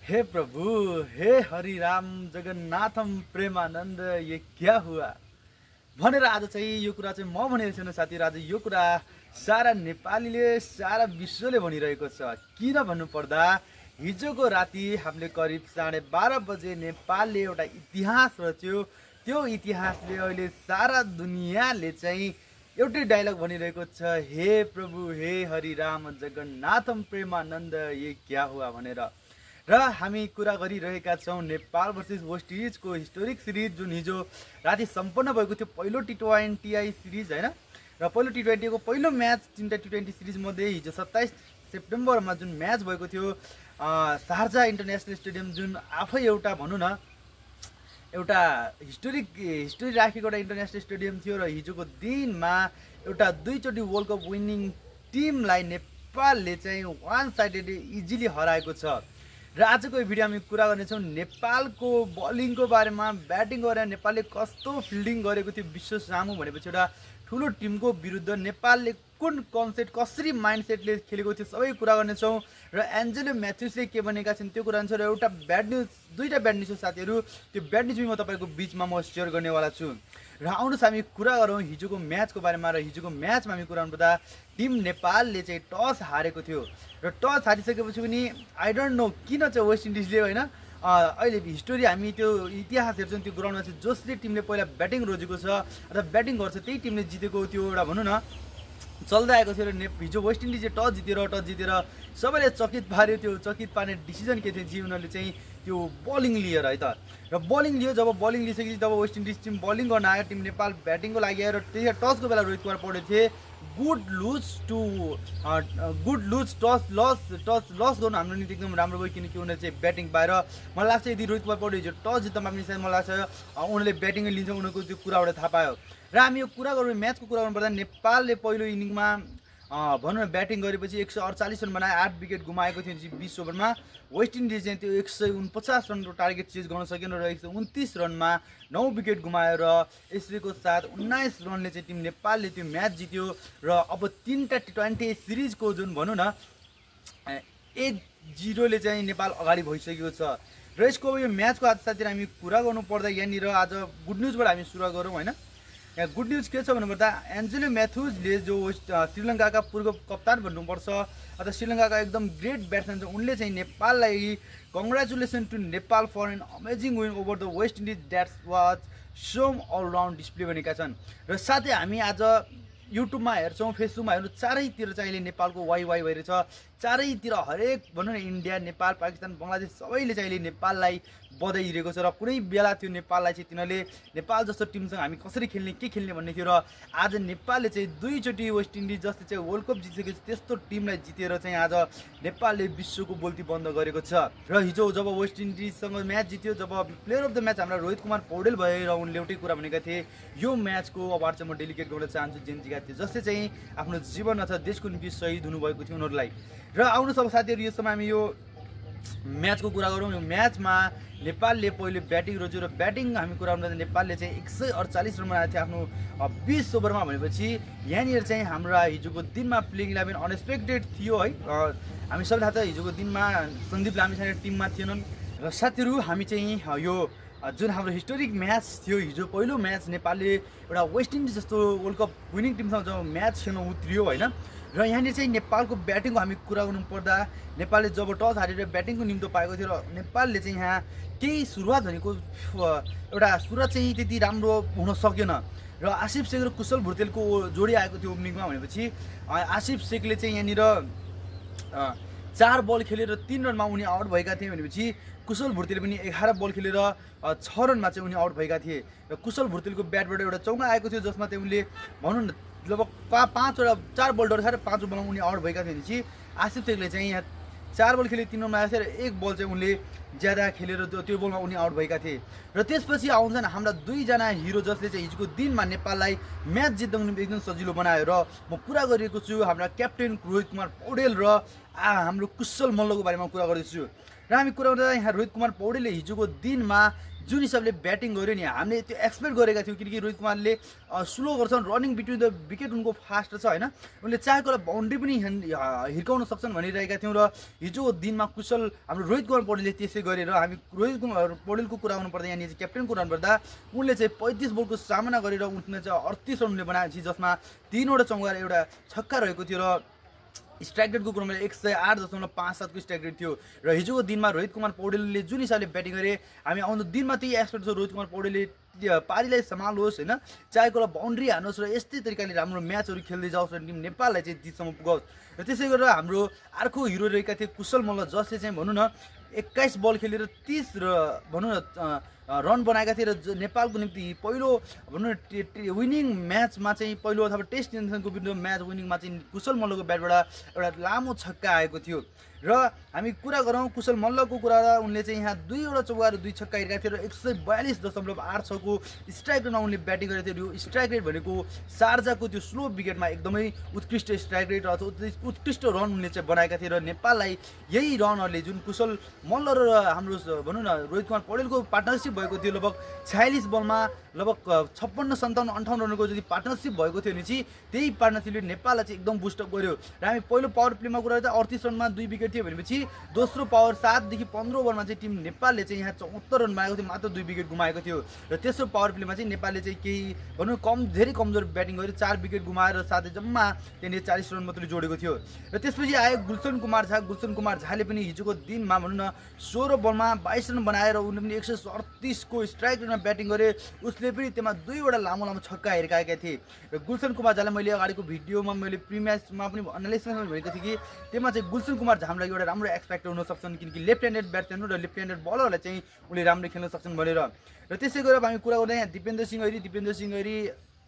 हे प्रभु, हे हरि राम जगन्नाथम प्रेमानन्द ये क्या हुआ भनेर आज चाहिँ यो कुरा चाहिँ म भनेर छैन साथीहरु। आज यो कुरा सारा नेपालीले सारा विश्वले भनिरहेको छ। किन भन्नुपर्दा हिजोको राति हामीले करिब 12:30 बजे नेपालले एउटा इतिहास रच्यो। त्यो इतिहासले अहिले सारा दुनियाँले चाहिँ एउटै डायलग भनिरहेको छ, हे प्रभु हे हरि राम जगन्नाथम प्रेमानन्द ये क्या हुआ भनेर। र हामी कुरा गरिरहेका छौँ नेपाल भर्सेस वेस्ट इन्डिजको हिस्टोरिक सिरिज जुन हिजो राति सम्पन्न भएको थियो। पहिलो T20I सिरिज हैन, र पहिलो T20 को पहिलो म्याच तीनटा T20 सिरिज मध्ये हिजो 27 सेप्टेम्बरमा जुन म्याच भएको थियो शारजा इन्टरनेसनल स्टेडियम, जुन आफै एउटा भनौँ न एउटा हिस्टोरी राखेको एउटा इन्टरनेसनल स्टेडियम थियो। र हिजोको दिनमा एउटा दुईचोटि वर्ल्ड कप विनिङ टिमलाई नेपालले चाहिँ वान साइडेडली इजिली हराएको छ। र आजको यो भिडियो हामी कुरा गर्नेछौँ नेपालको बलिङको बारेमा। ब्याटिङ गरेर नेपालले कस्तो फिल्डिङ गरेको थियो विश्व सामु भनेपछि एउटा ठुलो टिमको विरुद्ध नेपालले कुन कन्सेप्ट कसरी माइन्डसेटले खेलेको थियो सबै कुरा गर्नेछौँ। र एन्जेलो म्याथ्युसले के भनेका छन् त्यो कुरा छ। र एउटा ब्याड न्युज, दुईटा ब्याड न्युज हो साथीहरू। त्यो ब्याड न्युज म तपाईँको बिचमा म सेयर गर्नेवाला छु। र आउनुहोस् हामी कुरा गरौँ हिजोको म्याचको बारेमा। र हिजोको म्याचमा हामी कुरा गर्नुपर्दा टिम नेपालले चाहिँ टस हारेको थियो। र टस हारिसकेपछि पनि आई डोन्ट नो किन चाहिँ वेस्ट इन्डिजले होइन अहिले हिस्टोरी हामी त्यो इतिहास हेर्छौँ त्यो ग्राउन्डमा चाहिँ जसले टिमले पहिला ब्याटिङ रोजेको छ अथवा ब्याटिङ गर्छ त्यही टिमले जितेको त्यो एउटा भनौँ न चल्दै आएको थियो। र हिजो वेस्ट इन्डिजले टस जितेर सबैले चकित पार्यो। त्यो चकित पार्ने डिसिजन के थियो जी उनीहरूले चाहिँ त्यो बलिङ लिएर है त। र बलिङ लियो, जब बलिङ लिइसकेपछि तब वेस्ट इन्डिज टिम बलिङ गर्न आयो, टिम नेपाल ब्याटिङको लागि आयो। र त्यही टसको बेला रोहित कुमार पौडेल थिए। गुड लुज टस लस गर्नु हाम्रो निम्ति एकदम राम्रो भयो, किनकि उनीहरूले चाहिँ ब्याटिङ पाएर मलाई लाग्छ यदि रोहित कुमार पौडेल हिजो टस जित्नमा पनि सायद मलाई लाग्छ उनीहरूले ब्याटिङै लिन्छ, उनीहरूको त्यो कुराबाट थाहा पायो। र हामी यो कुरा गरौँ म्याचको कुरा गर्नुपर्दा नेपालले पहिलो इनिङमा भनौँ न ब्याटिङ गरेपछि 148 रन बनाए, 8 विकेट गुमाएको थियो 20 ओभरमा। वेस्ट इन्डिज चाहिँ त्यो 149 रनको टार्गेट चेज गर्न सकेन र 129 रनमा 9 विकेट गुमाएर यसैको साथ 19 रनले चाहिँ टिम नेपालले त्यो म्याच जित्यो। र अब तीनटा T20 सिरिजको जुन भनौँ न 1-0ले चाहिँ नेपाल अगाडि भइसकेको छ। र यसको अब यो म्याचको आज साथीहरु हामी कुरा गर्नुपर्दा यहाँनिर आज गुड न्युजबाट हामी सुरु गरौँ होइन। यहाँ गुड न्युज के छ भन्नुपर्दा एन्जेलो म्याथ्युजले जो श्रीलङ्काका पूर्व कप्तान भन्नुपर्छ अथवा श्रीलङ्काका एकदम ग्रेट ब्याट्सम्यान छ, उनले चाहिँ नेपाललाई congratulation to Nepal for an amazing win over the West Indies that's was some allround display भनेका छन्। र साथै हामी आज युट्युबमा हेर्छौँ, फेसबुकमा हेर्छौँ, चारैतिर चाहिँ अहिले नेपालको वाइ भइरहेछ। चारैतिर हरेक भनौँ न इन्डिया, नेपाल, पाकिस्तान, बङ्गलादेश सबैले चाहिँ अहिले नेपाललाई बधाई दिएको छ। र कुनै बेला थियो नेपाललाई चाहिँ तिनीहरूले नेपाल जस्तो टिमसँग हामी कसरी खेल्ने के खेल्ने भन्ने थियो। र आज नेपालले चाहिँ दुईचोटि वेस्ट इन्डिज जसले चाहिँ वर्ल्ड कप जितेको छ त्यस्तो टिमलाई जितेर चाहिँ आज नेपालले विश्वको बोल्ती बन्द गरेको छ। र हिजो जब वेस्ट इन्डिजसँग म्याच जित्यो, जब प्लेयर अफ द म्याच हाम्रा रोहित कुमार पौडेल भएर उनले एउटै कुरा भनेका थिए, यो म्याचको अवार्ड चाहिँ म डेलिकेट गर्न चाहन्छु जेन्जीका थिए जसले चाहिँ आफ्नो जीवन अथवा देशको निम्ति शहीद हुनुभएको थियो उनीहरूलाई। र आउनुहोस् अब साथीहरू यो समय हामी यो म्याचको कुरा गरौँ। यो म्याचमा नेपालले पहिलो ब्याटिङ रोज्यो। र ब्याटिङ हामी कुरा गर्दा नेपालले चाहिँ 148 रन बनाएको थियो आफ्नो 20 ओभरमा भनेपछि यहाँनिर चाहिँ हाम्रा हिजोको दिनमा प्लेइङ 11 अनएक्सपेक्टेड थियो है। हामी सबैले थाहा छ हिजोको दिनमा सन्दीप लामिछाने टिममा थिएनन्। र साथीहरू हामी चाहिँ यो जुन हाम्रो हिस्टोरिक म्याच थियो हिजो पहिलो म्याच नेपालले एउटा वेस्ट इन्डिज जस्तो वर्ल्ड कप विनिङ टिमसँग जब म्याच खेल्न उत्रियो होइन। र यहाँनिर चाहिँ नेपालको ब्याटिङको हामी कुरा गर्नुपर्दा नेपालले जब टस हारेर ब्याटिङको निम्तो पाएको थियो र नेपालले चाहिँ यहाँ केही सुरुवात भनेको एउटा सुरुवात चाहिँ त्यति राम्रो हुन सकेन। र आसिफ शेख र कुशल भुर्तेलको जोडी आएको थियो ओपनिङमा भनेपछि आसिफ शेखले चाहिँ यहाँनिर 4 बल खेलेर 3 रनमा उनी आउट भएका थिए भनेपछि कुशल भुर्तेल पनि 11 बल खेलेर 6 रनमा चाहिँ उनी आउट भएका थिए। र कुशल भुर्तेलको ब्याटबाट एउटा चौका आएको थियो जसमा चाहिँ उनले भनौँ न जब 4 बल डराएर 5 बलमा उनी आउट भएका थिए भनेपछि आसिफ शेखले चाहिँ यहाँ 4 बल खेले 3 रनमा आएको थियो र 1 बल चाहिँ उनले ज्यादा खेलेर त्यो बलमा उनी आउट भएका थिए। र त्यसपछि आउँछन् हाम्रा दुईजना हिरो जसले चाहिँ हिजोको दिनमा नेपाललाई म्याच जित्नको निम्ति एकदम सजिलो बनायो। र म कुरा गरिरहेको छु हाम्रा क्याप्टेन रोहित कुमार पौडेल र हाम्रो कुशल मल्लको बारेमा कुरा गर्दैछु। र हामी कुरा गर्दा यहाँ रोहित कुमार पौडेलले हिजोको दिनमा जुन हिसाबले ब्याटिङ गर्यो नि हामीले त्यो एक्सपेक्ट गरेका थियौँ किनकि रोहित कुमारले स्लो गर्छन् रनिङ बिट्विन द विकेट उनको फास्ट छ होइन उनले चाहेको बाउन्ड्री पनि हिर्काउन सक्छन् भनिरहेका थियौँ र हिजोको दिनमा कुशल हाम्रो रोहित कुमार पौडेलले त्यसै गरेर हामी रोहित कुमार पौडेलको कुरा गर्नुपर्दा यहाँनिर चाहिँ क्याप्टेनको कुरा गर्नुपर्दा उनले चाहिँ 35 बलको सामना गरेर उनले चाहिँ 38 रन उनले बनाएपछि जसमा 3वटा चौका र एउटा छक्का रहेको थियो र स्ट्राइक रेटको कुरामा 108.57 को स्ट्राइक रेट थियो र हिजोको दिनमा रोहित कुमार पौडेलले जुन हिसाबले ब्याटिङ गरे हामी आउँदो दिनमा त्यही एक्सपेक्ट छ रोहित कुमार पौडेलले पारीलाई सम्हालोस् होइन चाहेको बाउन्ड्री हान्नुहोस् र यस्तै तरिकाले राम्रो म्याचहरू खेल्दै जाओस् र टिम नेपाललाई चाहिँ जितसम्म पुगाओस् र त्यसै गरेर हाम्रो अर्को हिरो रहेका थिए कुशल मल्ल जसले चाहिँ भनौँ न 21 बल खेलेर 30 र भनौँ न रन बनाएका थिए र नेपालको निम्ति पहिलो भनौँ न विनिङ म्याचमा चाहिँ पहिलो अथवा टेस्ट इन्टरनेसनलको विरुद्ध म्याच विनिङमा चाहिँ कुशल मल्लको ब्याटबाट एउटा लामो छक्का आएको थियो र हामी कुरा गरौँ कुशल मल्लको कुरा उनले चाहिँ यहाँ 2वटा चौका र 2 छक्का हिर्काएको थियो र 142.86 को स्ट्राइक रेटमा उनले ब्याटिङ गरेको थियो यो स्ट्राइक रेट भनेको शारजाको त्यो स्लो विकेटमा एकदमै उत्कृष्ट स्ट्राइक रेट अथवा उत्कृष्ट रन उनले चाहिँ बनाएका थिए र नेपाललाई यही रनहरूले जुन कुशल मल्ल र हाम्रो भनौँ न रोहित कुमार पौडेलको पार्टनरसिप भएको थियो लगभग 46 बलमा लगभग 56, 57, 58 रनको जति पार्टनरसिप भएको थियो भने चाहिँ त्यही पार्टनरसिपले नेपाललाई चाहिँ एकदम बुस्टअप गर्यो र हामी पहिलो पावर प्लेमा कुरा गर्दा 38 रनमा 2 विकेट थियो भनेपछि दोस्रो पावर 7 देखि 15 ओभरमा चाहिँ टिम नेपालले चाहिँ यहाँ 74 रन बनाएको थियो मात्र 2 विकेट गुमाएको थियो र तेस्रो पावर प्लेमा चाहिँ नेपालले चाहिँ केही भनौँ धेरै कमजोर ब्याटिङ गर्यो 4 विकेट गुमाएर साथै जम्मा त्यहाँनिर 40 रन मात्रै जोडेको थियो र त्यसपछि आयो गुलसन कुमार झाले पनि हिजोको दिनमा भनौँ न 16 बलमा 22 रन बनाएर उनले पनि 138 को स्ट्राइक रेटमा ब्याटिङ गरे उसले पनि त्यसमा 2वटा लामो छक्का हिर्काएका थिए र गुलसन कुमार झालाई मैले अगाडिको भिडियोमा मैले प्रिम्याचमा पनि एनालिसिसमा भनेको थिएँ कि त्यसमा चाहिँ गुलसन कुमार झालाई एउटा राम्रो एक्सपेक्टर हुन सक्छन् किनकि लेफ्ट ह्यान्डेड ब्याट्सम्यान र लेफ्ट ह्यान्डेड बलरलाई चाहिँ उनले राम्रो खेल्न सक्छन् भनेर र त्यसै गरेर हामी कुरा गर्दा यहाँ दिपेन्द्र सिंह ऐरी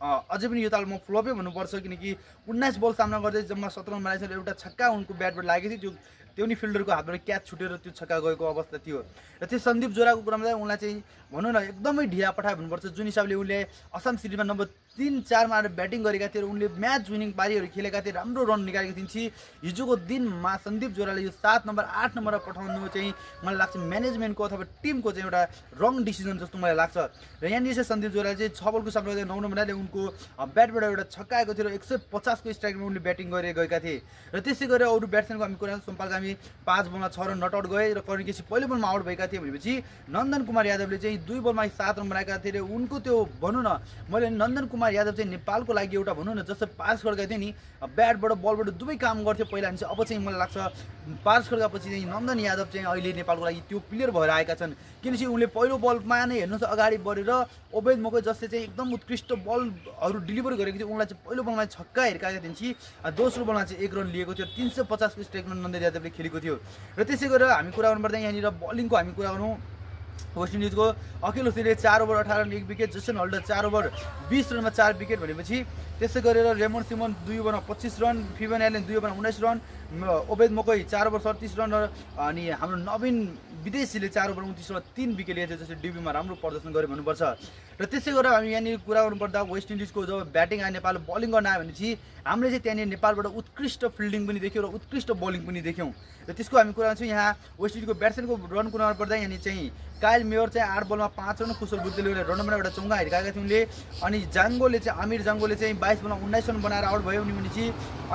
अझै पनि यो ताल म फ्लपै भन्नुपर्छ किनकि 19 बल सामना गर्दै जम्मा 17 रन बनाएछ र एउटा छक्का उनको ब्याटबाट लागेको थियो त्यो नि फिल्डरको हातबाट क्याच छुटेर त्यो छक्का गएको अवस्था थियो र त्यो सन्दीप जोराको कुरामा उनलाई चाहिँ भनौँ न एकदमै ढिला पठाए भन्नुपर्छ जुन हिसाबले उनले असम सिरिजमा नम्बर 3-4 मा ब्याटिङ गरेका थिए र उनले म्याच विनिङ पारीहरू खेलेका थिए राम्रो रन निकालेका थिए हिजोको दिनमा सन्दीप जोराले यो 7 नम्बर 8 नम्बरमा पठाउनु चाहिँ मलाई लाग्छ म्यानेजमेन्टको अथवा टिमको चाहिँ एउटा रङ डिसिजन जस्तो मलाई लाग्छ र यहाँनिर चाहिँ सन्दीप जोराले चाहिँ 6 बलको सामना गर्दा 9 नम्बरले उनको ब्याटबाट एउटा छक्का आएको थियो र 150 को स्ट्राइकमा उनले ब्याटिङ गरेर गएका थिए र त्यसै गरेर अरू ब्याट्सम्यानको हामी कुरा सोमपालका हामी 5 बलमा 6 रन नट आउट गए र करण केसी पहिलो बलमा आउट भएका थिए भनेपछि नन्दन कुमार यादवले चाहिँ 2 बलमा 7 रन बनाएका थिए र उनको त्यो भनौँ न मैले नन्दन कुमार यादव चाहिँ नेपालको लागि एउटा भनौँ न जस्तो पास खड्का थियो नि ब्याटबाट बलबाट दुवै काम गर्थ्यो पहिला भने चाहिँ अब चाहिँ मलाई लाग्छ पास खड्कापछि चाहिँ नन्दन यादव चाहिँ अहिले नेपालको लागि त्यो प्लेयर भएर आएका छन् किनकि उनले पहिलो बलमा नै हेर्नुहोस् अगाडि बढेर ओबेद मोकै जसले चाहिँ एकदम उत्कृष्ट बलहरू डेलिभर गरेको थियो उनलाई चाहिँ पहिलो बलमा छक्का हिर्काएका थिए दोस्रो बलमा चाहिँ 1 रन लिएको थियो 350 को स्ट्राइक नन्दन यादवले खेलेको थियो र त्यसै गरेर हामी कुरा गर्नुपर्दा यहाँनिर बलिङको हामी कुरा गरौँ वेस्ट इन्डिजको अखिल हुसैनले 4 over 18 run 1 wicket Jason holder 4 over 20 रनमा 4 विकेट भनेपछि त्यसै गरेर रेमन सिमन 2 ओभरमा 25 रन फिवन एलेन 2 ओभरमा 19 रन ओबेद मोकै 4 ओभर 37 रन अनि हाम्रो नवीन विदेशीले 4 ओभर 29 रनमा 3 विकेट लिएको थियो जसले डेब्युमा राम्रो प्रदर्शन गरे भन्नुपर्छ र त्यसै गरेर हामी यहाँनिर कुरा गर्नुपर्दा वेस्ट इन्डिजको जब ब्याटिङ आयो नेपाल बलिङ गर्न आयो भनेपछि हामीले चाहिँ त्यहाँनिर नेपालबाट उत्कृष्ट फिल्डिङ पनि देख्यौँ र उत्कृष्ट बलिङ पनि देख्यौँ र त्यसको हामी कुरा गर्छौँ यहाँ वेस्ट इन्डिजको ब्याट्सम्यानको रन कुरा गर्नुपर्दा यहाँनिर चाहिँ काइल मेयर चाहिँ 8 बलमा 5 रन कुशल बुद्धले रन बनाएर एउटा चौका हिर्काएका थिए उनले अनि जाङ्गोले चाहिँ आमिर जाङ्गोले चाहिँ 22 बलमा 19 रन बनाएर आउट भयो भनेपछि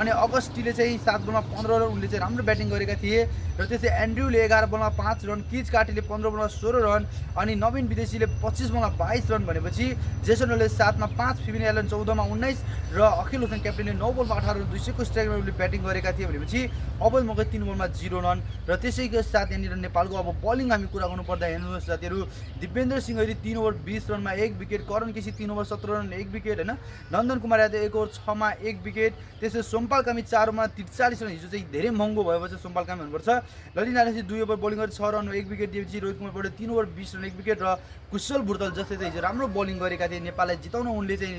अनि अगस्टीले चाहिँ 7 बलमा 15 रन उनले चाहिँ राम्रो ब्याटिङ गरेका थिए र त्यसै एन्ड्रुले 11 बलमा 5 रन किज काटीले 15 बलमा 16 रन अनि नवीन विदेशीले 25 बलमा 22 रन भनेपछि जेसन होलले 7 मा 5 फिबिन एलन 14 मा 19 र अखिल हुसैन क्याप्टेनले 9 बलमा 18 रन 200 को स्ट्राइकमा उनले ब्याटिङ गरेका थिए भनेपछि अबल मकै 3 बलमा 0 रन र त्यसैको साथ यहाँनिर नेपालको अब बलिङ हामी कुरा गर्नुपर्दा हेर्नुहोस् साथीहरू दिपेन्द्र सिंह ऐरी 3 ओभर 20 रनमा 1 wicket Karan KC 3 over 17 run 1 wicket हैन नन्दन कुमार यादव 1 ओभर 6 मा 1 विकेट त्यसै सोमपाल कामी 4 ओभरमा 43 रन हिजो चाहिँ धेरै महँगो भएपछि सोमपाल कामी भन्नुपर्छ ललिनाले चाहिँ 2 ओभर बलिङ गरे 6 रन 1 विकेट दिएपछि Rohit Kumar Paudel 3 over 20 run 1 wicket र कुशल बुर्तल जसले चाहिँ हिजो राम्रो बलिङ गरेका थिए नेपाललाई जिताउन उनले चाहिँ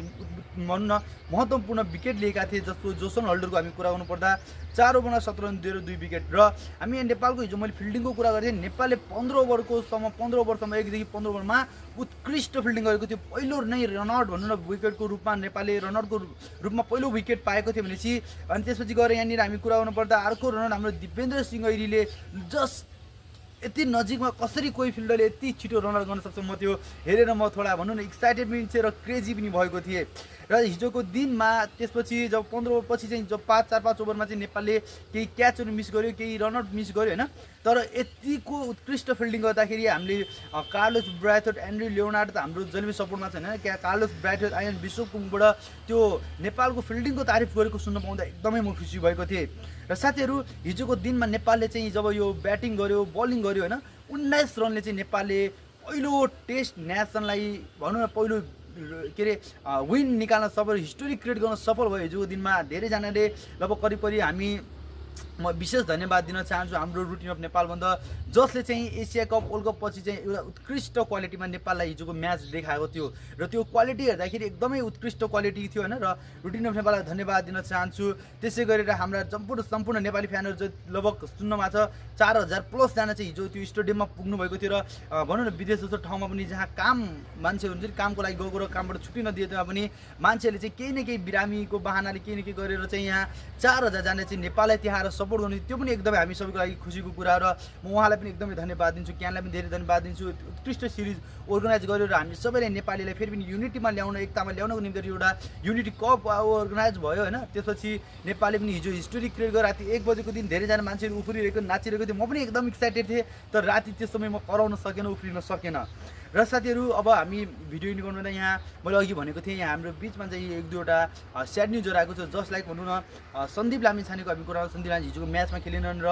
भन्न महत्त्वपूर्ण विकेट लिएका थिए जस्तो जोसन होल्डरको हामी कुरा गर्नुपर्दा 4 ओभरमा 17 रन दिएर 2 विकेट र हामी नेपालको हिजो मैले फिल्डिङको कुरा गरेँ नेपालले 15 ओभरसम्म 1 देखि 15 ओभरमा उत्कृष्ट फिल्डिङ गरेको थियो पहिलो नै रनआउट भन्नु न विकेटको रूपमा नेपालले रनआउटको रूपमा पहिलो विकेट पाएको थियो भनेपछि अनि त्यसपछि गएर यहाँनिर हामी कुरा गर्नुपर्दा अर्को रनआउट हाम्रो दिपेन्द्र सिंह ऐरीले जस्ट यति नजिकमा कसरी कोही फिल्डरले यति छिटो रन आउट गर्न सक्छ, म त्यो हेरेर म थोडा भनौँ न एक्साइटेड पनि थिएँ र क्रेजी पनि भएको थिएँ। र हिजोको दिनमा त्यसपछि जब 15 ओभर पछि चाहिँ जब 4-5 ओभरमा चाहिँ नेपालले केही क्याचहरू मिस गर्यो, केही रनआउट मिस गर्यो होइन, तर यतिको उत्कृष्ट फिल्डिङ गर्दाखेरि हामीले कार्लोस ब्राथवेट, एन्ड्रु लियोनार्ड त हाम्रो जहिले सपोर्टमा छैन, कार्लोस ब्राथवेट, आयन बिशोपबाट त्यो नेपालको फिल्डिङको तारिफ गरेको सुन्न पाउँदा एकदमै म खुसी भएको थिएँ। र साथीहरू हिजोको दिनमा नेपालले चाहिँ जब यो ब्याटिङ गर्यो, बलिङ गर्यो होइन, 19 रनले चाहिँ नेपालले पहिलो टेस्ट नेसनलाई भनौँ न पहिलो के अरे विन निकाल्न सफल, हिस्टोरी क्रिएट गर्न सफल भयो हिजोको दिनमा। धेरैजनाले लगभग करिब हामी म विशेष धन्यवाद दिन चाहन्छु हाम्रो रुटिन अफ नेपालभन्दा, जसले चाहिँ एसिया कप वर्ल्ड कप पछि चाहिँ एउटा उत्कृष्ट क्वालिटीमा नेपाललाई हिजोको म्याच देखाएको थियो र त्यो क्वालिटी हेर्दाखेरि एकदमै उत्कृष्ट क्वालिटी थियो होइन। र रुटिन अफ नेपाललाई धन्यवाद दिन चाहन्छु। त्यसै गरेर हाम्रा सम्पूर्ण नेपाली फ्यानहरू जो लगभग सुन्नमा छ 4000 प्लस जना चाहिँ हिजो त्यो स्टेडियममा पुग्नु भएको थियो। र भनौँ न विदेश जस्तो ठाउँमा पनि जहाँ काम मान्छे हुन्छ कामको लागि गएको र कामबाट छुट्टी नदिए पनि मान्छेले चाहिँ केही न केही बिरामीको बहानाले केही न केही गरेर चाहिँ यहाँ 4000 जना चाहिँ नेपाललाई त्यहाँ आएर सपोर्ट गर्नु, त्यो पनि एकदमै हामी सबैको लागि खुसीको कुरा। र म उहाँलाई पनि एकदमै धन्यवाद दिन्छु, क्यानलाई पनि धेरै धन्यवाद दिन्छु। उत्कृष्ट सिरिज अर्गनाइज गरेर हामी सबैले नेपालीलाई फेरि पनि युनिटीमा ल्याउन, एकतामा ल्याउनको निम्ति एउटा युनिटी कप अर्गनाइज भयो होइन। त्यसपछि नेपालले पनि हिजो हिस्टोरी क्रिएट गरेर राति 1 बजेको दिन धेरैजना मान्छेहरू उफ्रिरहेको नाचिरहेको थियो, म पनि एकदम एक्साइटेड थिएँ, तर राति त्यो समय म कराउन सकेन, उफ्रिन सकेन। र साथीहरू अब हामी भिडियो एन्ड गर्नु यहाँ मैले अघि भनेको थिएँ यहाँ हाम्रो बिचमा चाहिँ 1-2वटा स्याड न्युजहरू आएको छ, जस्ट लाइक भनौँ न सन्दीप लामिछानेको हामी कुरा सन्दीप लामी हिजोको म्याचमा खेलेनन् र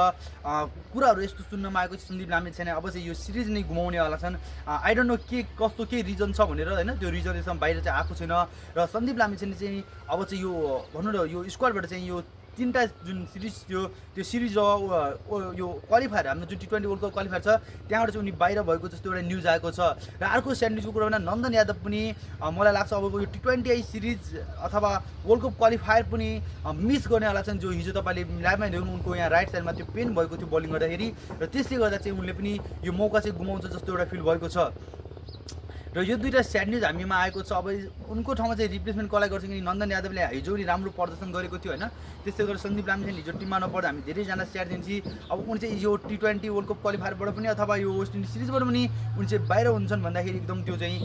कुराहरू यस्तो सुन्नमा आएको छ सन्दीप लामिछाने अब चाहिँ यो सिरिज नै गुमाउनेवाला छन्। आई डोन्ट नो कस्तो के रिजन छ भनेर होइन, त्यो रिजन यसमा बाहिर चाहिँ आएको छैन। र सन्दीप लामिछाने चाहिँ अब चाहिँ यो भनौँ न यो स्क्वाडबाट चाहिँ यो 3टा जुन सिरिज थियो त्यो सिरिज र यो क्वालिफायर हाम्रो जुन T20 वर्ल्ड कप क्वालिफायर छ त्यहाँबाट चाहिँ उनी बाहिर भएको जस्तो एउटा न्युज आएको छ। र अर्को स्याड न्युजको कुरा भन्दा नन्दन यादव पनि मलाई लाग्छ अबको यो T20 सिरिज अथवा वर्ल्ड कप क्वालिफायर पनि मिस गर्नेवाला छन्। जो हिजो तपाईँले लाइभमा हेर्नु उनको यहाँ राइट साइडमा त्यो पेन भएको थियो बलिङ गर्दाखेरि, र त्यसले गर्दा चाहिँ उनले पनि यो मौका चाहिँ गुमाउँछ जस्तो एउटा फिल भएको छ। र यो 2टा स्याड न्युज हामीमा आएको छ। अब उनको ठाउँमा चाहिँ रिप्लेसमेन्ट कसलाई गर्छ कि नन्दन यादवले हिजो पनि राम्रो प्रदर्शन गरेको थियो होइन, त्यसै गरेर सन्दीप लामिछाने हिजो टिममा नपर्दा हामी धेरैजना स्याड दिन्छौँ। अब उनी चाहिँ यो T20 वर्ल्ड कप क्वालिफायरबाट पनि अथवा यो वेस्ट इन्डिज सिरिजबाट पनि उनी चाहिँ बाहिर हुन्छन् भन्दाखेरि एकदम त्यो चाहिँ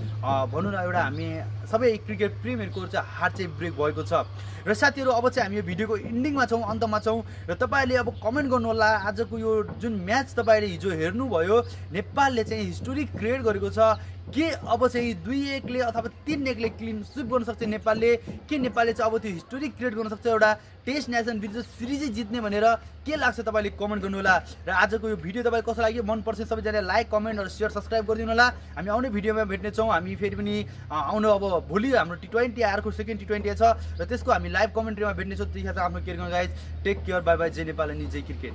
भनौँ न एउटा हामी सबै क्रिकेट प्रेमीहरूको चाहिँ हार्ट चाहिँ ब्रेक भएको छ। र साथीहरू अब चाहिँ हामी यो भिडियोको इन्डिङमा छौँ, अन्तमा छौँ, र तपाईँले अब कमेन्ट गर्नुहोला आजको यो जुन म्याच तपाईँले हिजो हेर्नुभयो नेपालले चाहिँ हिस्टोरी क्रिएट गरेको छ के अब चाहिँ 2-1ले अथवा 3-1ले क्लिन स्विप गर्न सक्छ नेपालले, के नेपालले चाहिँ अब त्यो हिस्टोरी क्रिएट गर्न सक्छ एउटा टेस्ट नेसन विरुद्ध सिरिजै जित्ने भनेर के लाग्छ तपाईँले कमेन्ट गर्नुहोला। र आजको यो भिडियो तपाईँ कसो लाग्यो मनपर्छ सबैजना लाइक कमेन्ट र सेयर सब्सक्राइब गरिदिनु होला। हामी आउने भिडियोमा भेट्नेछौँ। हामी फेरि पनि आउनु अब भोलि हाम्रो T20 अर्को सेकेन्ड T20 छ र त्यसको हामी लाइभ कमेन्ट्रीमा भेट्नेछौँ। त्यतिखेर आफ्नो केयर गर्नु guys, take care, bye bye, जय नेपाल अनि जय क्रिकेट।